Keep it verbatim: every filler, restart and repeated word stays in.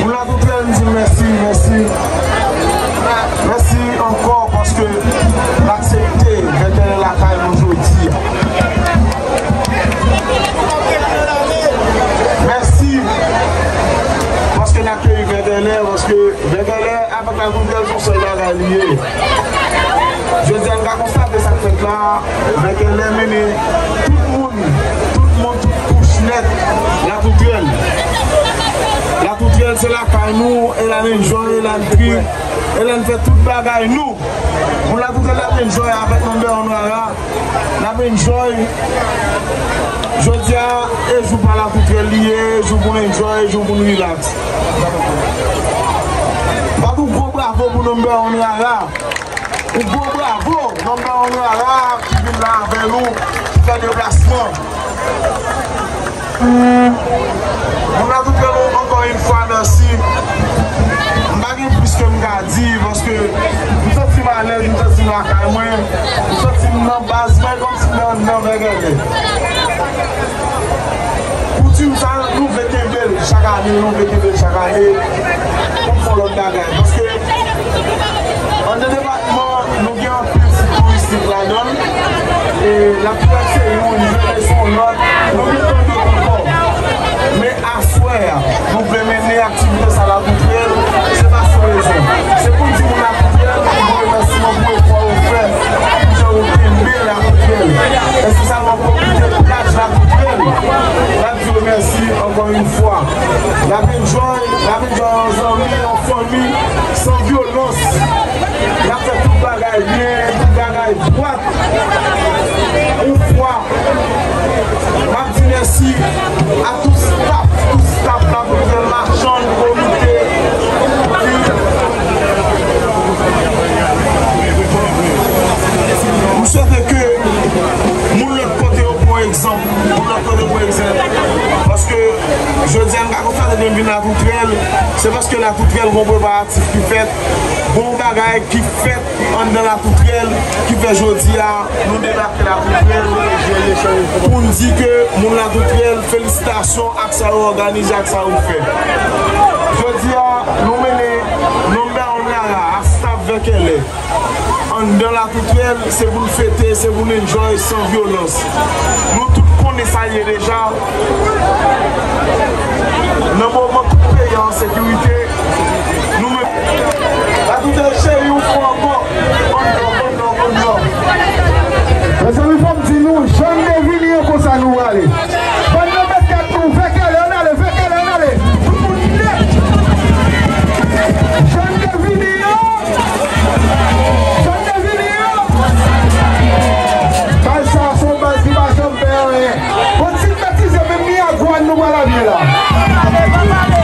Moun Latoutrèl, m di mèsi, mèsi. Mèsi ankò paske n aksepte Vèkèlè lakay nou jodi a. Mèsi paske n akeyi Vèkèlè, paske Vèkèlè avèk Latoutrèl se yon sèl bagay li ye. Jodi a, n ka konstate sa k fèt la, Vèkèlè mennen tout moun, tout moun, tout kouch nèt Latoutrèl. Latoutrèl se lakay nou, e la n enjoy, e la n trip, e la n fè tout bagay nou. Moun Latoutrèl ap enjoy avèk Number One Rara. N ap enjoy. Jodi a, e jou pa Latoutrèl li ye, e jou pou n enjoy, e jou pou n relax. Bat yon gwo bravo pou Number One Rara. Yon gwo bravo, Number One Rara ki vin la avè nou, ki fè deplasman. Moun Latoutrèl, ankò yon fwa, mèsi. M pa gen plis ke m ka di, paske m santi m alèz, m santi m lakay mwen, m santi m nan baz mwen, kòmsi m nan, nan Vèkèlè. Koutim sa, nou vle kenbe l chak ane, nou vle kenbe l chak ane, pou n fè yon lòt bagay. Paske, anndan depatman, nou gen anpil sit touristik ladan l. E Latoutrèl se youn, Vèkèlè se yon lòt, nou gen tan dòt ankò. Men aswè a, nou vle mennen aktivite sa Latoutrèl, se pa sou rezo. Se pou n di moun Latoutrèl, yon remèsiman pou efò yo fè, pou jan yo kenbe Latoutrèl. Espesyalman komite plaj Latoutrèl. N ap di yo mèsi ankò yon fwa. N ap enjoy, n ap enjoy an zanmi, an fanmi, san vyolans. N ap fè tout bagay byen, tout bagay dwat. Yon fwa, m ap di mèsi a tout staff, tout staff la, tout machann, komite. M swete ke moun lòt kote yo pran egzanp, moun lòt kote yo pran egzanp. Paske jodi a, m ka konstate depi m vin Latoutrèl, se paske Latoutrèl gon preparatif ki fèt, gon bagay ki fèt anndan Latoutrèl, ki fè jodi a, nou debake Latoutrèl, pou n di ke moun Latoutrèl, felisitasyon ak sa yo òganize, ak sa yo fè. Jodi a, nou mennen Number One Rara, a staff Vèkèlè. Anndan Latoutrèl, se pou n fete, se pou n enjoy san vyolans. Nou tout konnen sa l ye deja. Nan moman tout peyi an an sekirite, nou menm. Latoutrèl cheri, yon fwa ankò. One love, one love, one love. Mezanmi, fò m di nou, jan n te vini an, konsa nou prale. Bann nan mete tèt nou, Vèkèlè, ann ale, Vèkèlè, ann ale. Tout moun nèt. Jan n te vini an, jan n te vini an. Baz sa a se yon baz ki pa janm pè anyen. Bon, si n betize, menm Miragwàn nou pral abye la.